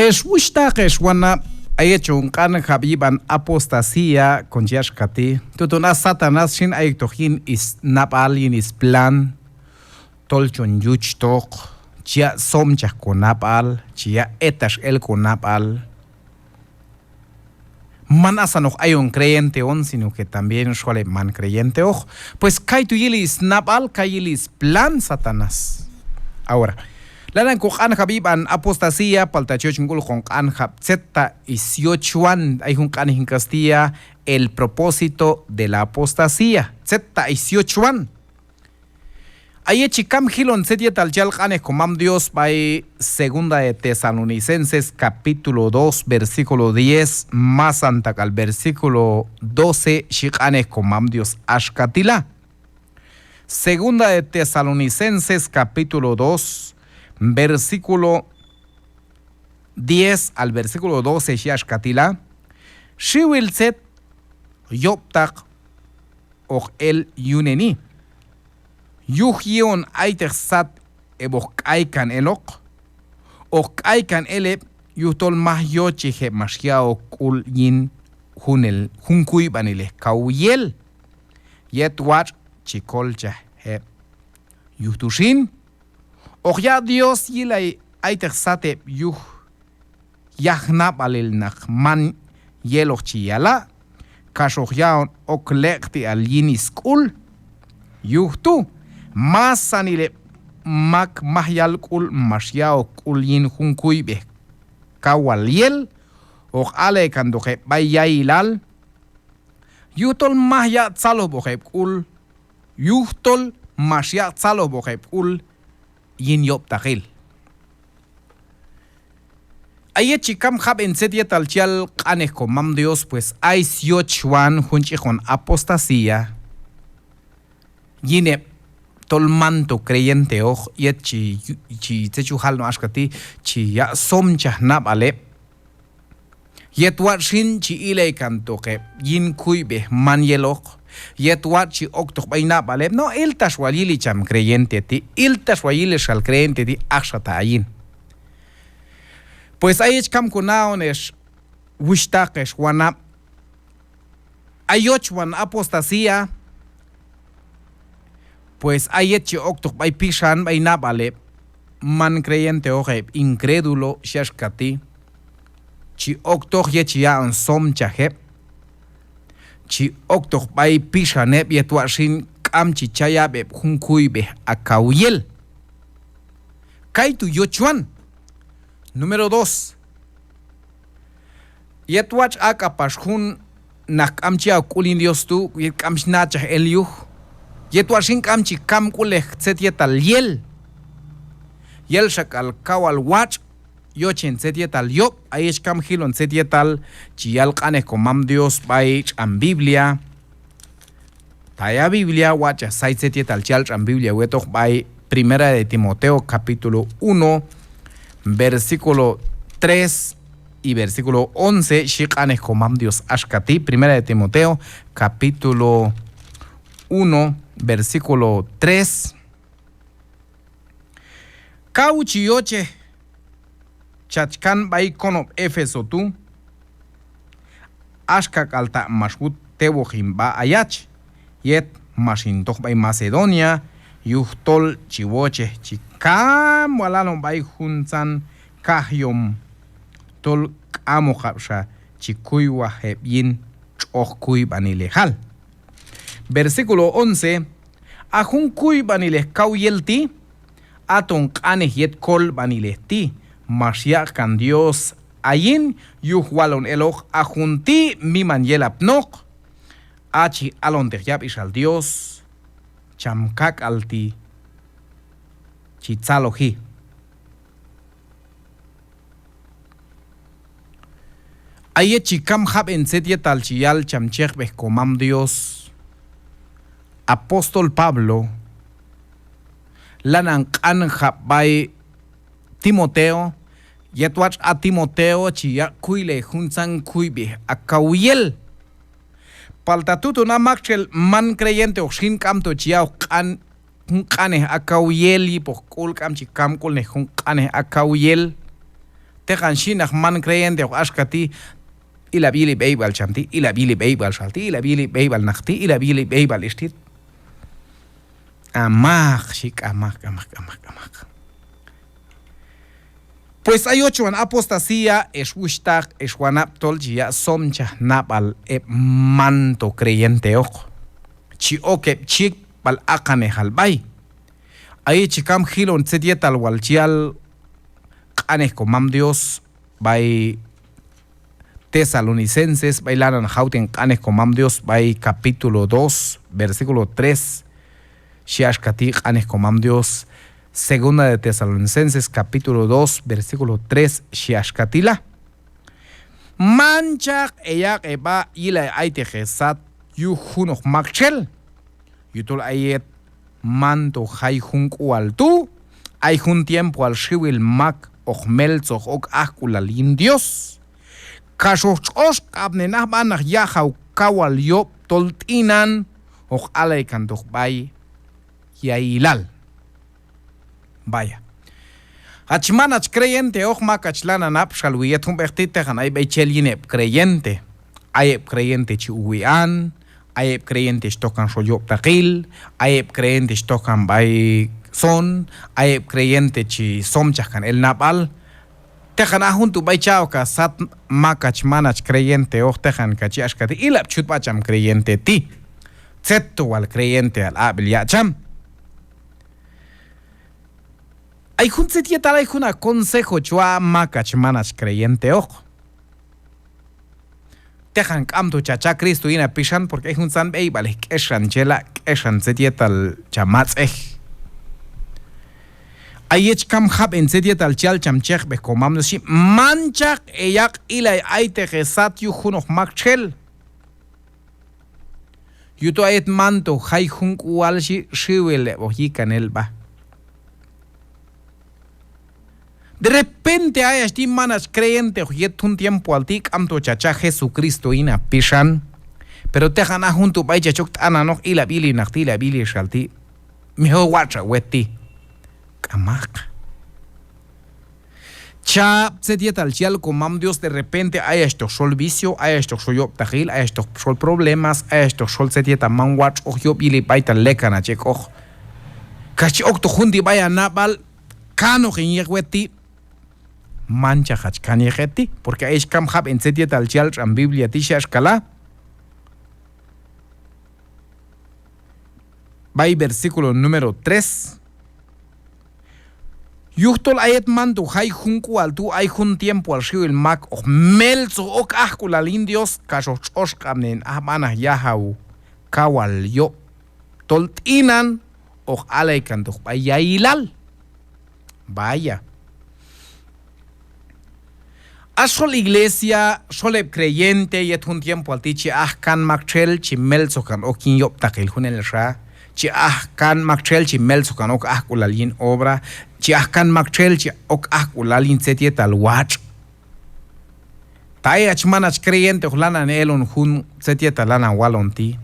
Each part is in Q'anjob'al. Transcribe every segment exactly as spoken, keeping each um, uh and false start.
Ex wuxhtaq, ex wanab', a yet chon q'anjab' yib'an apostasía, kon chi axka ti': tuton a Satanás xin ayoktoq yin snab'al, yin splan, tol chon yuchtoq, chi yaq' somchaj konab'al, chi yaq' etax el konab'al. Man asanoq ayon creyente on, sino que también xol heb' man creyenteoq. Pues kaytu' yili snab'al, kay yili splan Satanás. Ahora, lanan koq'anjab' yib'an apostasía, palta chi yochen k'ul hoqon q'anjab' tzet ta syochwan, ay jun q'anej yin castilla, el propósito de la apostasía. Tzet ta syochwan. A yet chi kam jilon tzet yetal chi yal q'anej komam Dios b'ay Segunda de Tesalonicenses, capítulo dos, versículo diez, masanta k'al versículo doce, xhi q'anej komam Dios axka ti' la. Segunda de Tesalonicenses, capítulo dos, versículo diez al versículo doce, xhi axka ti' la: Xiwil tzet yob'taq hoq el yuneni, yuj yi'on ayteq sat heb' hoq k'aykan eloq, hoq k'aykan el heb' yujtol maj yochej heb' max ya'ok sk'ul yin junel, jun kuyb'anilej kaw yel, yet watx' chi kolchaj heb'. Yuj tu xin, hoq yaq' Dios yilay ayteq sat heb' yuj yajnab'alil naq man yeloq chi yala', kax hoq ya'on ok leq'ti'al yin sk'ul. Yuj tu', masanil heb' mak maj yal sk'ul max ya'ok sk'ul yin jun kuyb'ej kawal yel, hoq alekantoq heb' b'ay ya'ilal, yujtol maj yaq' tzalojb'oq heb' sk'ul, yujtol max yaq' tzalojb'oq heb' sk'ul yin yob'taqil. A yet chi kam jab'en tzet yetal chi yal q'anej komam Dios, pues ay syochwan jun ch'ijon apostasía yin heb' tol manto creyenteoq, yet chi, chi, tzet chi jal no axka ti', chi yaq' somchaj nab'al heb'. Yet watx' xin chi ilaykantoq heb' yin kuyb'ej man yeloq, yet watx' chi oktoq b'ay nab'al heb': no, iltax wal yili cham creyente ti', iltax wal yili xal creyente ti', axa ta ayin. Pues a yet chi kam konaon ex wuxhtaq, ex wanab', a yochwan apostasía, pues a yet chi oktoq b'ay pixan, b'ay nab'al heb' man creyenteoq, heb' incrédulo xhi axka ti', chi oktoq yet chi yaq'on somchaj heb', chi oktoq b'ay pixan heb', yet watx' xin k'am chi cha yab' heb' jun kuyb'ej a kaw yel. Kaytu' yochwan. Número dos. Yet watx' a k'apax jun naq k'am chi ya'ok sk'ul yin Dios tu', yet k'am chi nachaj el yuj, yet watx' xin k'am chi kamk'ulej tzet yetal yel, yel xak'al kawal watx' yochen tzet yetal yob'. A yet chi kam jilon tzet yetal chi yal q'anej komam Dios b'ay tx'an Biblia. Ta ay a Biblia, watx' cha say tzet yetal chi yal tx'an Biblia wetoq b'ay Primera de Timoteo, capítulo uno, versículo tres y versículo once, xhi q'anej komam Dios axka ti'. Primera de Timoteo, capítulo uno, versículo tres. Kaw chi yochej chach kan b'ay konob' Éfeso tu', axka k'al ta' max wut tewoq hin b'a ayach, yet max hin toj b'ay Macedonia, yujtol chi wochej chi kam wal alon b'ay juntzan kajyom tol k'amoqab' xa chi kuywaj heb' yin tx'oj kuyb'anilejal. Versículo once. A jun kuyb'anilej kaw yel ti', aton q'anej yet kolb'anilej ti' max yaq' kan Dios ayin, yuj walon eloq a jun ti' miman yelapnoq. A chi alonteq yab'ixal Dios, cham kak'al ti' chi tzaloji. A yet chi kam jab'en tzet yetal chi yal cham chejb'ej komam Dios, apóstol Pablo lanan q'anjab' b'ay Timoteo, yet watx' a Timoteo chi yaq' kuylay juntzan kuyb'ej a kaw yel. Palta tuton a maktxel man creyenteoq xin k'amto chi ya'ok q'an jun q'anej a kaw yel yipoq k'ul, k'am chi kamk'ulnej jun q'anej a kaw yel. Teqan xhi naq man creyenteoq axka ti': ilab' yili b'eyb'al cham ti', ilab' yili b'eyb'al xal ti', ilab' yili b'eyb'al naq ti', ilab' yili b'eyb'al ix ti'. A mak xhi, k'amaq, k'amaq, k'amaq, k'amaq. Pues ay yochwan apostasía, ex wuxhtaq, ex wanab', tol chi yaq' somchaj nab'al heb' manto creyenteoq. Chi ok heb' chikb'al aqanejal b'ay. Ayi chi kam jilon tzet yetal wal chi yal q'anej Komam Dios b'ay Tesalonicenses, b'ay lanan jawten q'anej Komam Dios b'ay capítulo dos, versículo tres, xhi axka ti' q'anej Komam Dios. Segunda de Tesalonicenses, capítulo dos, versículo tres, xhi axka ti' la: Manchaq heyaq' heb'a yilay ayteq hesat yuj junoq maktxel. Yujtol a yet manto jay jun k'ual tu', ay jun tiempoal xiwil mak hoq meltzoj ok ajk'ulal yin Dios, kax hoq tx'oxq'ab'nen aj b'a naq yajaw kawal yob' tol t'inan hoq alaykantoq b'ay yayilal. Vaya. Hach man hach creyenteoq, mak hach lanan ab'xalwi yet jun b'eq ti', teqan ay b'ay chel yin heb' creyente. Ay heb' creyente chi uwi an, ay heb' creyente chi tojkan xol yob'taqil, ay heb' creyente chi tojkan b'ay son, ay heb' creyente chi somchajkan el nab'al. Teqan a jun tu' b'ay cha' ok hasat, mak hach man hach creyenteoq, teqan ka chi axka ti': ilab' chut b'a cham creyente ti'. Tzet tu' wal creyenteal aq'b'il yaq' cham. Ay jun tzet yetal, ay jun ha consejo chwa' mak hach man hach creyenteoq. Teqan k'amto cha cha' Cristo yin ha pixan, porque ay juntzan b'eyb'alej k'exan chela', k'exan tzet yetal cha matz'ej. A yet chi kam jab'en tzet yetal chi yal cham chejb'ej Komam Dios, xhi: Manchaq heyaq' ilay ayteq hesat yuj junoq maktxel. Yujtol a yet manto jay jun k'ual, xhi, xiwil heb' hoq yi'kan el b'a. De repente ayach ti' man hach creyenteoq yet jun tiempoal ti', k'amto cha cha' Jesucristo yin ha pixan. Pero teqan a jun tu' b'ay chach ok t'ananoq: ilab' yili naq ti', ilab' yili xal ti'. Mejor watx' xa wet ti'. K'amaq. Cha' tzet yetal chi yal Komam Dios, de repente ayach toq xol vicio, ayach toq xol yob'taqil, ayach toq xol problemas, ayach toq xol tzet yetal man watx'oq, yob' yili b'aytal lekan hach ek'oq. Kax chi oktoq jun ti' b'ay ha nab'al: kanoq hin yiq wet ti'. Manchaq hach kan yiq het ti', porque ayach kam jab'en tzet yetal chi yal tx'an Biblia ti', xhi axka la'. B'ay versículo número tres. Yujtol a yet manto jay jun k'ual tu', ay jun tiempoal xiwil mak hoq meltzoj ok ajk'ulal yin Dios, kax hoq tx'oxq'ab'nen aj b'a naq yajaw kawal yob' tol t'inan hoq alaykantoq b'ay yayilal. Vaya. A xol iglesia, xol heb' creyente yet jun tiempoal ti' chi aj kan maktxel chi meltzoj kan ok yin yob'taqil junelxa, chi aj kan maktxel chi meltzoj kan ok ajk'ulal yin obra, chi aj kan maktxel chi ok ajk'ulal yin tzet yetal watx'. Ta ayach man hach creyenteoq, lanan elon jun tzet yetal lanan walon ti'.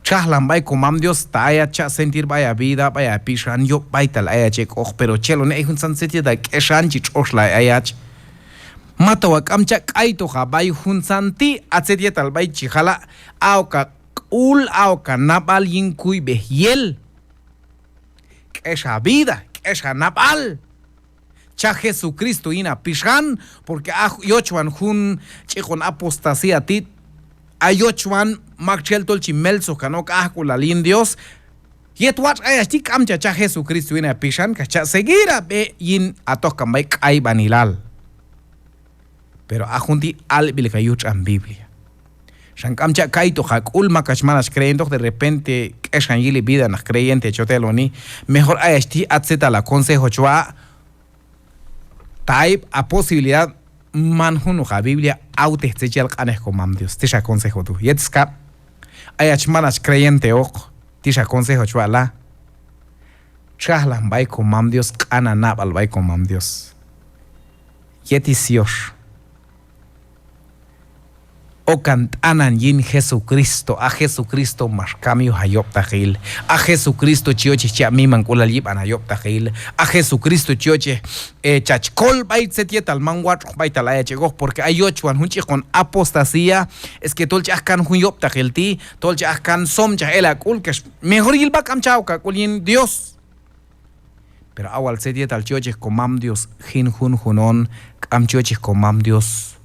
Txajlan b'ay Komam Dios, ta ayach cha' sentir b'ay ha vida, b'ay ha pixan, yob' b'aytal ayach ek'oq, pero cheloni ay juntzan tzet yetal k'exan chi tx'oxlay ayach. Matawa k'am cha' k'aytoq ha b'a yuj juntzan ti', a tzet yetal b'ay chi jala', a' ok ha k'ul, a' ok ha nab'al yin kuyb'ej yel. K'ex ha vida, k'ex ha nab'al. Cha' Jesucristo yin ha pixan, porque a yochwan jun ch'ikon apostasía ti', a yochwan maktxel tol chi meltzoj kan ok ajk'ulal yin Dios. Yet watx' ayach ti' k'am cha cha' Jesucristo yin ha pixan, kax cha' seguir ha b'e yin ha tojkan b'ay k'ayb'anilal. Pero a jun ti' alb'il k'a yuj tx'an Biblia. Xan k'am cha' kaytoq ha k'ul, mak hach man hach creyenteoq, de repente k'exan yili vida naq creyente chot eloni. Mejor ayach ti' a tzetal ha consejo chwa', ta ay b'ay posibilidad man junoq ha Biblia awtej tzet chi yal q'anej Komam Dios. Tix ha consejo tu'. Yet skab', ayach man hach creyenteoq, tix ha consejo chwa' la. Txajlan b'ay Komam Dios, q'an ha nab'al b'ay Komam Dios. Yet syox. okan t'anan yin Jesucristo. A Jesucristo max kam yuj ha yob'taqil. A Jesucristo chi yochej chi yaq' mimank'ulal yib'an ha yob'taqil. A Jesucristo chi yochej, eh, chach kol b'ay tzet yetal man watx'oq b'aytal ayach ek'oq, porque ay yochwan jun ch'ikon apostasía, es que tol chi aj kan jun yob'taqil ti', tol chi aj kan somchaj el ha k'ul, kax mejor yil b'a k'am cha ok ha k'ul yin Dios. Pero a wal tzet yetal chi yochej Komam Dios jin junjun on, k'am chi yochej Komam Dios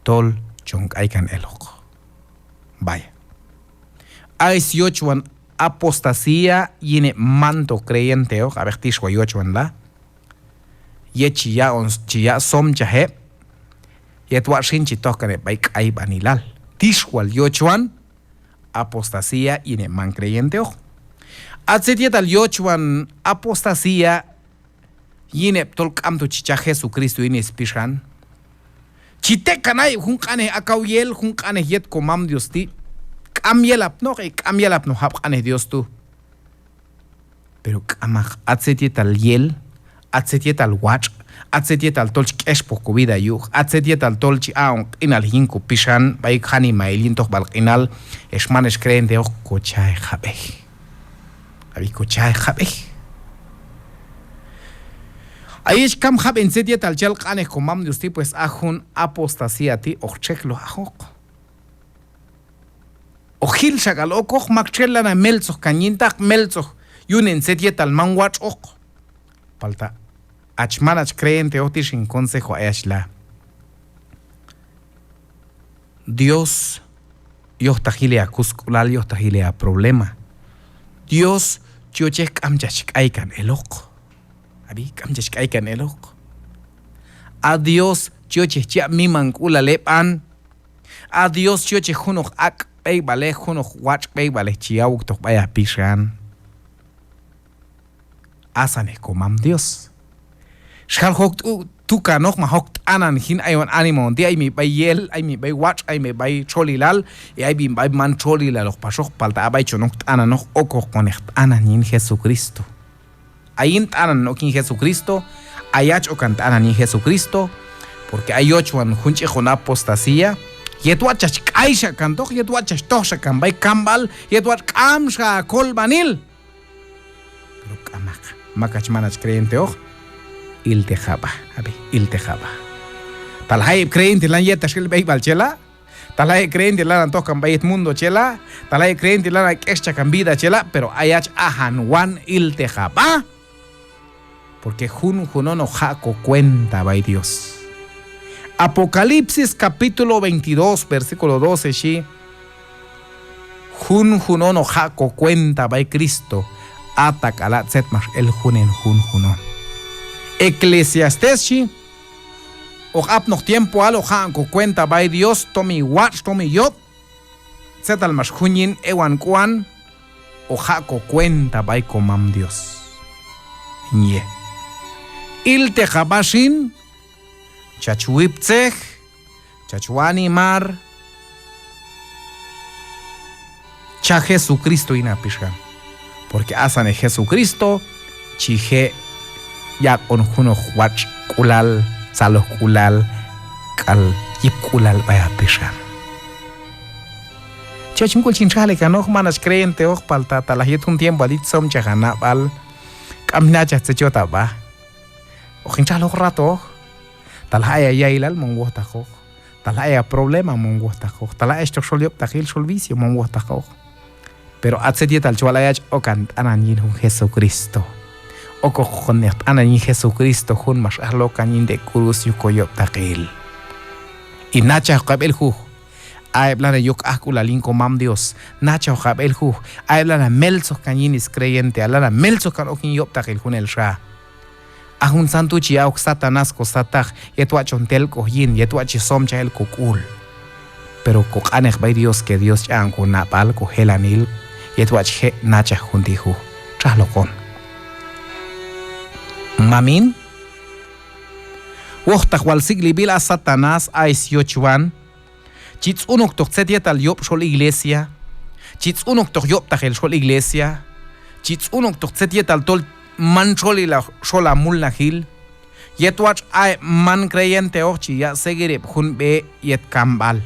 tol chon k'aykan eloq. Vaya. A syochwan apostasía yin heb' manto creyenteoq, ab'ej tix wal yochwan la. Yet chi yaq'on, chi yaq' somchaj heb', yet watx' xin chi tojkan heb' b'ay k'ayb'anilal. Tix wal yochwan apostasía yin heb' man creyenteoq. A tzet yetal yochwan apostasía yin heb' tol k'amto chi cha' Jesucristo yin spixan. Chi tek'kan ay heb' jun q'anej a kaw yel, jun q'anej yet Komam Dios ti'. K'am yelapnoq, y k'am yelapnoq jab' q'anej Dios tu'. Pero k'amaq, a tzet yetal yel, a tzet yetal watx', a tzet yetal tol chi k'expoj ko vida yuj, a tzet yetal tol chi aq'on q'inal yin ko pixan b'ay janimail yin tojb'al q'inal, ex man ex creyenteoq, kocha'ej jab'ej. Ab'i, kocha'ej jab'ej. A yet kam jab'en tzet yetal chi yal q'anej Komam Dios ti', pues a jun apostasía ti' hoq txekloj ajoq. Hoq jil xak'al okoq maktxel lanan meltzoj kan yintaq, meltzoj yunen tzet yetal man watx'oq. Palta hach man hach creyenteoq, tix hin consejo ayach la. Dios yojtaq yili ha kusk'ulal, yojtaq yili ha problema. Dios chi yochej k'am chach k'aykan eloq. Ab'i, k'am chach k'aykan eloq. A Dios chi yochej chi yaq' mimank'ulal hib'an. A Dios chi yochej junoq ak' b'eyb'alej, junoq watx' b'eyb'alej chi yawoktoq b'ay ha pixan. Asannej Komam Dios. Xjal hoq tu-, tukanoq ma hoq t'anan jin ayon anima on ti', ay mi b'ay yel, ay mi b'ay watx', ay mi b'ay txolilal, y ay mi b'ay man txolilaloq paxoq, palta a b'ay chon ok t'ananoq, okoq konej t'anan yin Jesucristo. Ayin t'anan ok yin Jesucristo, ayach okan t'anan yin Jesucristo, porque ay yochwan jun ch'ikon apostasía, yet watx' chach k'ayxa kantoq, yet watx' chach tojxa kan b'ay kamb'al, yet watx' k'amxa ha kolb'anil. Pero k'amaq, mak hach man hach creyenteoq, ilteq ha b'a, ab'i, ilteq ha b'a. Talaj ay heb' creyente lanan yetax el b'eyb'al chela', talaj ay heb' creyente lanan toj kan b'ay yet mundo chela', talaj ay heb' creyente lanan k'exchaj kan vida chela', pero ayach ajan wan, ilteq ha b'a. Porque junjun on hoq jaq' ko cuenta b'ay Dios. Apocalipsis capítulo veintidós, versículo doce xhi: Junjun on hoq jaq' ko cuenta b'ay Cristo, atak'ala' tzet max el junen junjun on. Eclesiastés xhi: Hoq apnoq tiempoal hoq jaq'on ko cuenta b'ay Dios, tomi watx', tomi yob', tzetal max jun yin ewan k'uan, hoq jaq' ko cuenta b'ay Komam Dios. Yin ye. Ilteq ha b'a xin, chach wiptzej, chach wa animar, cha' Jesucristo yin ha pixan. Porque asannej Jesucristo chi je' yaq'on junoq watx'k'ulal, tzalojk'ulal k'al yipk'ulal b'ay ha pixan. Chi yoch hin k'ul chin txajli kanoq, man hach creyenteoq, palta talaj yet jun tiempoal yich somchaj ha nab'al, k'am nachaj tzet chot ha b'a. Hoq hin txajloq ratoq. Talaj ay ha ya'ilal, man wojtaqoq. Talaj ay ha problema, man wojtaqoq. Talaj ay xtoq xol yob'taqil, xol vicio, man wojtaqoq. Pero a tzet yetal chi wal ayach, okan t'anan yin jun Jesucristo. Okoq konej t'anan yin Jesucristo, jun max ajlokan yin te' kurus yuj ko yob'taqil. Y nachajoqab' el juj a heb' lanan yok ajk'ulal yin Komam Dios. Nachajoqab' el juj a heb' lanan meltzoj kan yin screyenteal, lanan meltzoj kan ok yin yob'taqil junelxa. A juntzan tu' chi ya'ok Satanás ko sataq, yet watx' chon telk'oj yin, yet watx' chi somchaj el ko k'ul. Pero ko q'anej b'ay Dios, que Dios ch'a'on ko nab'al, ko jelanil, yet watx' chi je' nachaj jun ti' juj. Txajloqon. Mamin, wojtaq wal sik'lib'il a Satanás, a syochwan, chi tz'unoktoq tzet yetal yob' xol iglesia, chi tz'unoktoq yob'taqil xol iglesia, chi tz'unoktoq tzet yetal tol man txolilaj xol ha mulnajil, yet watx' a heb' man creyenteoq chi yaq' seguir heb' jun b'e yet kamb'al.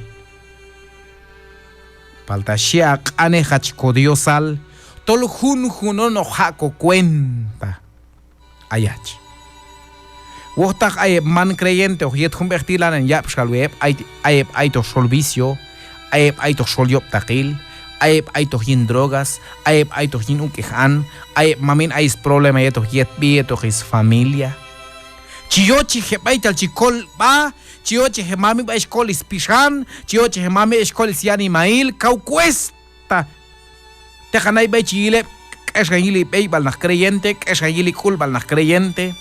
Palta xhi a q'anej hach ko Diosal, tol junjun on hoq jaq' ko cuenta. Ayach. Wojtaq ay heb' man creyente hoq yet jun b'ej ti' lanan yab'xalwi heb', ay, ay heb' aytoq xol vicio, ay heb' aytoq xol yob'taqil, ay heb' aytoq yin drogas, ay heb' aytoq yin uk'ej an, ay heb' mamin ay sproblema yetoq yetb'i, yetoq sfamilia. Chi yochej heb' b'aytal chi kol b'a, chi yochej heb' mamin b'ay xkol spixan, chi yochej heb' mamin b'ay xkol syanimail, kaw cuesta. Teqan ay b'ay chi yil heb', k'exan yili b'eyb'al naq creyente, k'exan yili k'ulb'al naq creyente.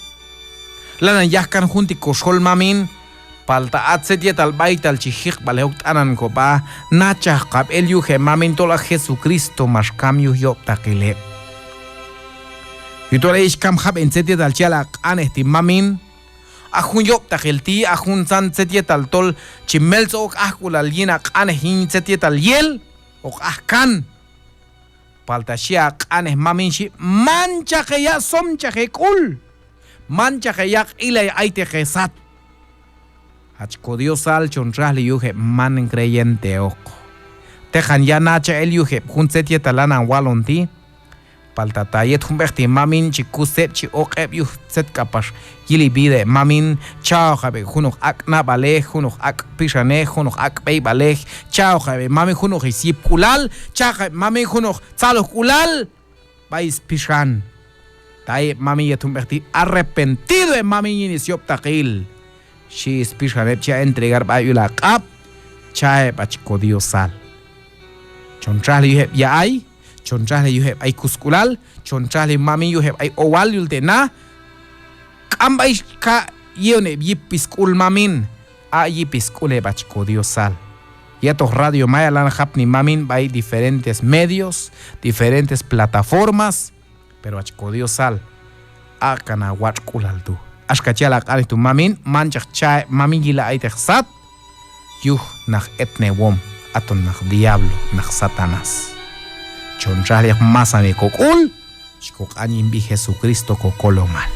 Lanan yajkan jun ti' ko xol mamin, palta a tzet yetal b'aytal chi jiqb'alej ok t'anan ko b'a, nachaj kab' el yuj heb' mamin tol a Jesucristo max kam yuj yob'taqil heb'. Yujtol ay ix kam jab'en tzet yetal chi yal a q'anej ti' mamin, a jun yob'taqil ti', a juntzan tzet yetal tol chi meltzoj ok ajk'ulal yin a q'anej yin tzet yetal yel hoq aj kan. Palta xhi a q'anej mamin xhi, manchaq heyaq' somchaj hek'ul, manchaq heyaq' ilay ayteq hesat. Hach ko Diosal, chon txajli yuj heb' man creyente oq. Teqan ya nachaj el yuj heb' jun tzet yetal lanan walon ti'. Palta ta yet jun b'ej ti' mamin chi kus heb', chi oq' heb' yuj tzet k'apax yili vida heb' mamin, cha' oqab' heb' junoq ak' nab'alej, junoq ak' pixanej, junoq ak' b'eyb'alej, cha' oqab' heb' mamin junoq syipk'ulal, cha' oqab' heb' mamin junoq tzalojk'ulal b'ay spixan. Ta ay heb' mamin yet jun b'ej ti' arrepentido heb' mamin yin syob'taqil, xhi spixan heb', chi ya' entregar b'ay ul a q'ab', cha' heb' hach ko Diosal. Chon txajli yuj heb' ya'ay, chon txajli yuj heb' ay kusk'ulal, chon txajli mamin yuj heb' ay owal yul te' na, k'am b'ay ka' yi'on heb' yip sk'ul mamin, a' yip sk'ul heb' hach ko Diosal. Yetoq Radio Maya lanan japni mamin b'ay diferentes medios, diferentes plataformas, pero hach ko Diosal, aq'kan a watx'k'ulal tu'. Axka chi yal a q'anej tu' mamin, manchaq cha' heb' mamin yili ayteq sat yuj naq etnewom, aton naq diablo, naq Satanás. Chon txajli masanil ko k'ul, chi ko q'an yin sb'i Jesucristo ko kolomal.